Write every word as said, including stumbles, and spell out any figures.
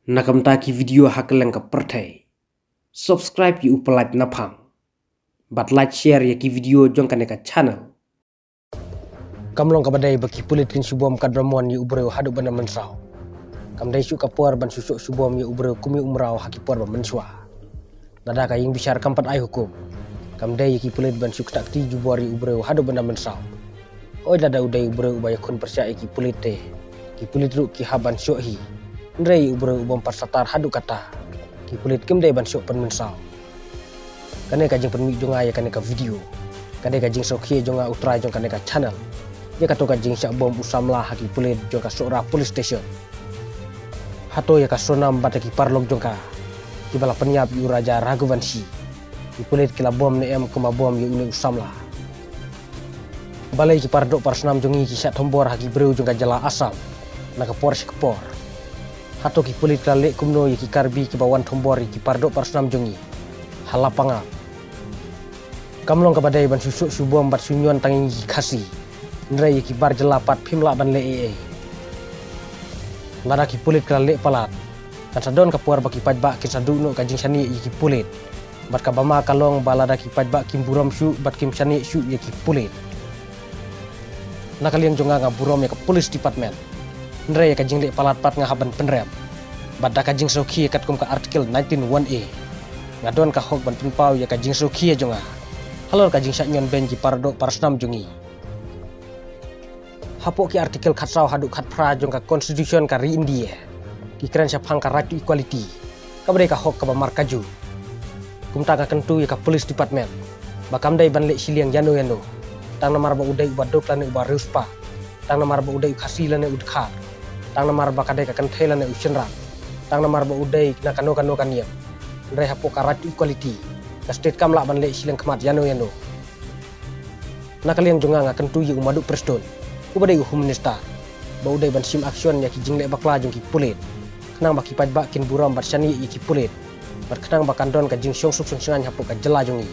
Na ka bynta ki video ha kylleng ka pyrthei, subscribe ïa u Pyllait Naphang bad like share ïa ki video jong kane ka channel. Kam long kaba dei ba ki pulit kin shu bom katba mon ïa u briew haduh ban da mynsaw. Kam dei shuh ka por ban shu shoh shu bom ïa u briew kum ïa u mraw ha ki por ba mynshuwa. Lada ka ïing bishar kam pat ai hukum, kam dei ïa ki pulit ban shu ktah kti jubor ïa u briew haduh ban da mynsaw. Hooid, lada u dei u briew uba ïakhun pyrshah ïa ki pulit te, ki pulit ruh ki hap ban shoh hi. Hynrei ïa u briew u bom pat satar haduh katta, ki pulit kim dei ban shoh pynmynsaw. Kane ka jingpynmih jong nga ïa kane ka video ka dei ka jingsngewkhia jong nga, u trai jong kane ka channel, ïa kato ka jingshah bom u samla ha ki pulit jong ka Sohra Police Station. Hato ïa ka Sonam bad ïa ki paralok jong ka, kiba la pynïap ïa u Raja Raghuvanshi, ki pulit ki la bom ne em kumba bom ïa une u samla? Balei ki paradoh parasnam jong ngi ki shah thombor ha ki briew jong ka jylla Assam na ka por sha ka por? Hato ki pulit ki la leh kumno ïa ki Karbi kiba wan thombor ïa ki paradoh parasnam jong ngi ha Lapangap? Kam long kaba dei ban shu shoh shu bom bad shu ñion tang ïa ngi ki Khasi, hynrei ïa ki bar jylla pat phim lah ban leh ei ei. Lada ki pulit ki la leh palat, kan sa don ka por ba ki paidbah kin sa duh noh ka jingshaniah ïa ki pulit. Bad kaba ma ka long ba lada ki paidbah kim burom shuh bad kim shaniah shuh ïa ki pulit. Na ka liang jong nga, nga burom ïa ka police department, hynrei ïa ka jingleh palat pat nga hap ban pynrem. Bad da ka jingsngewkhia katkum ka Article nineteen one A, nga don ka hok ban pynpaw ïa ka jingsngewkhia jong nga halor ka jingshah ñion beiñ ki paradoh parasnam jong ngi. Hapoh ki Article khatsaw haduh khatphra jong ka Constitution ka ri India, ki kren shaphang ka right to equality, kaba dei ka hok kaba markajur. Kumta nga kyntu ïa ka police department ba kam dei ban leh shiliang ïano ïano, tang namar ba u dei uba duk lane uba riewspah, tang namar ba u dei u Khasi lane u Dkhar, tang namar ba ka dei ka kynthei lane u shynrang, tang namar ba u dei na kano kano ka niam. Hynrei hapoh ka right to equality, ka state kam lah ban leh shiliang khmat ïano ïano. Na ka liang jong nga, nga kyntu ïa u Madhu Prestone, uba dei u Home Minister, ba u dei ban shim action ïa ki jingleh bakla jong ki pulit, khnang ba ki paidbah kin burom bad shaniah ïa ki pulit, bad khnang ba kan don ka jingshong suk shong shngaiñ hapoh ka jylla jong ngi.